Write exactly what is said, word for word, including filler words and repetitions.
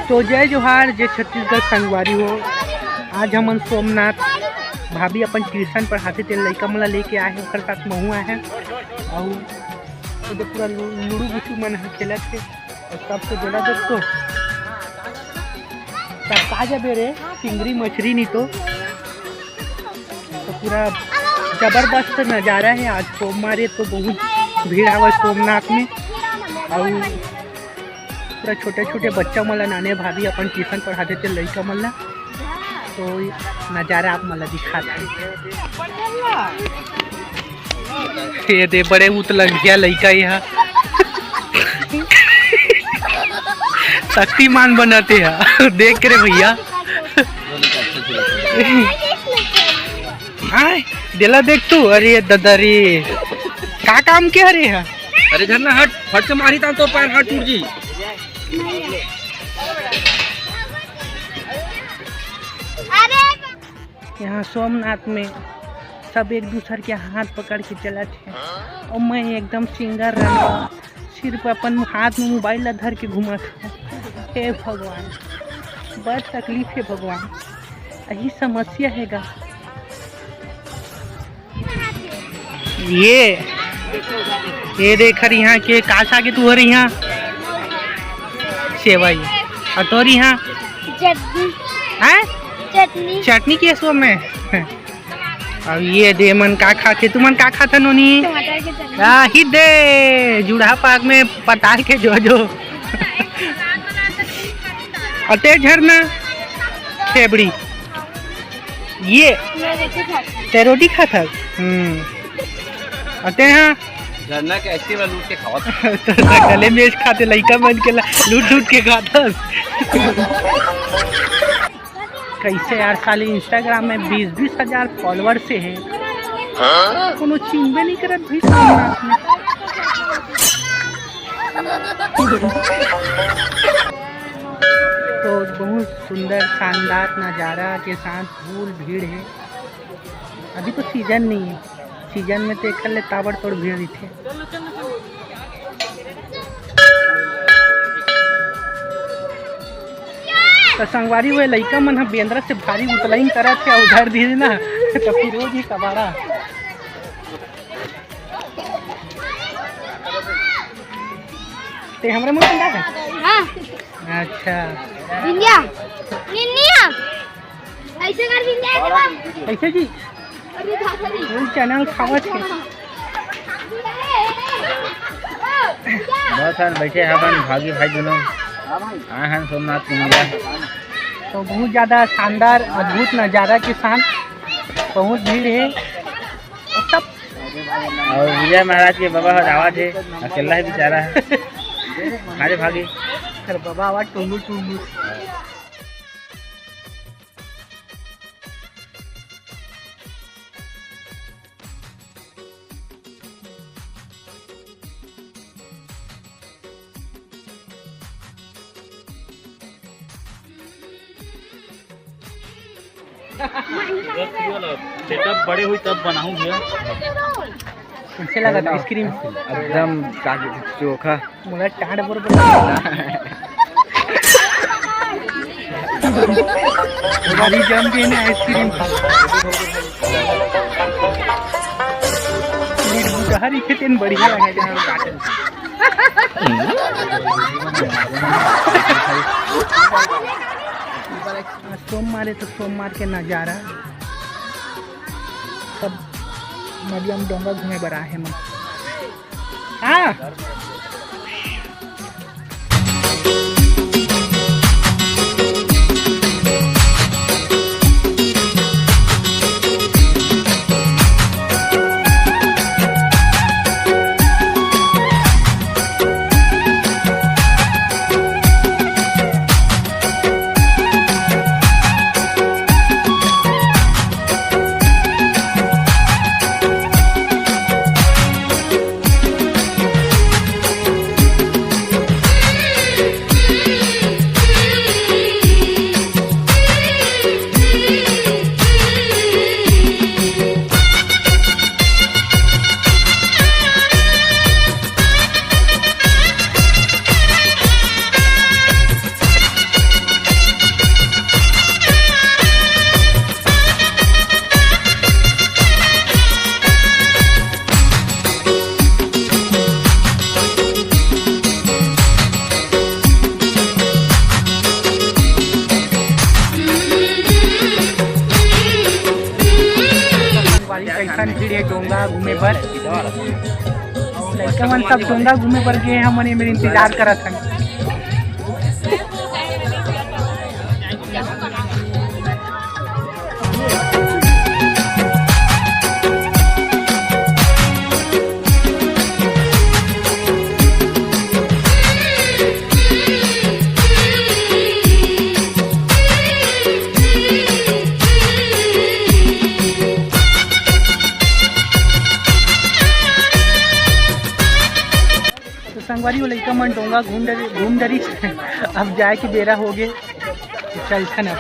तो जय जोहार, जय छत्तीसगढ़ संगवारी हो। आज हमन सोमनाथ, भाभी अपन ट्यूशन पढ़ाथे तेन लइका मन ला लेके आए हे, ओकर साथ महू आए हे। अउ एदे पूरा लू-, लुडू बुसू मन ह खेलत हे। अउ सबसे बड़ा दोस्तों, तब का जबे रे, चिंगरी मछरी नी तो। तो पूरा जबरदस्त नजारा हे। आज सोमवार हे तो बहुत भीड़ हवय सोमनाथ में। अउ पूरा छोटे-छोटे बच्चा मन ला, नाने भाभी अपन ट्यूशन पढ़ाथे तेन लइका मन ला, तो नजारा आप मन ला दिखात हे। ये दे बड़े उतलंघिया लइका ये हा। शक्तिमान बनत हे हा। देख के रे भैया। हाय, देला देख तू, अरे ददा रे, का काम के हरे हा? अरे झरना हट, फट से मारी ता तो पैर हाथ टूट जी। यहाँ सोमनाथ में सब एक दूसर के हाथ पकड़ के चलत हे, और मैं एकदम सिंगर रंग सिर्फ अपन हाथ में मोबाइल ला धर के घूमत हूँ। हे भगवान, बड़ तकलीफ हे भगवान, यही समस्या हे गा। ये, ये देख हर यहाँ के का सागे तू हर यहाँ सेवई, और तोर यहाँ चटनी। हैं? चटनी। चटनी के सो में। अब ये दे मन का खाथे, तुमन का खाथा नोनी? टमाटर के चटनी। आ, ही दे, जुड़हा पाक में पताल के जो जो। अते झरना, खेबड़ी। ये, मैं रोटी खाती। ते रोटी खाथा? हम्म। अते हाँ? झरना के आइसक्रीम ला लूट के खावत। तो गले में खाते लइका मन के ला लूट लूट के खाथस। कैसे यार, साले Instagram में बीस बीस हजार फॉलोअर से है, कोनो चिंबे नहीं करत भाई सोमनाथ में। तो बहुत सुंदर शानदार नज़ारा के साथ फुल भीड़ है। अभी तो सीजन नहीं है, सीजन में तो एकर ले ताबड़तोड़ भीड़ रहिथे। तो संगवारी, वो लइका मन ह बेंदरा से भारी उतलाइन करत हे, उधर धीरे ना तो फिर वो जी कबाड़ा। ते हमरे मुंह अंडा है? हाँ। अच्छा। बिंदिया। निन्निया। ऐसे कर बिंदिया है ना? ऐसे जी। अरे बाप रे। फुल चैनल खावत है। बस यार, बैठे हैं अपन भागी भाई दोनों। हाँ, हाँ, सोमनाथ की मेला। तो बहुत ज़्यादा शानदार, अद्भुत नज़ारा के साथ बहुत भीड़ है। और सब और विजय महाराज के बाबा ह आवाज है, अकेला है बेचारा। अरे भागी। कर बाबा आवाज टुल्लू टुल्लू। सेटअप बड़े हुई तब बनाऊं भैया। कैसे लगा था आइसक्रीम? एकदम ताकि चोखा। मोला टांड बोर बोर। भारी जम के ना आइसक्रीम खा। मीठ बुझारी के तेन बढ़िया लगा। आज सोमवार है तो सोमवार के नजारा। सब नदिया में डोंगा घूमे बर आहे मन। हाँ। भीड़ हे डोंगा घूमे बर। लइका मन सब डोंगा घूमे बर गे हे, हमन एमेर इंतजार करत हन। तो संगवारी हो, लइका मन डोंगा घूम डरी, घूम डरी। अब जाए के बेरा हो गे, तो चलथन अब।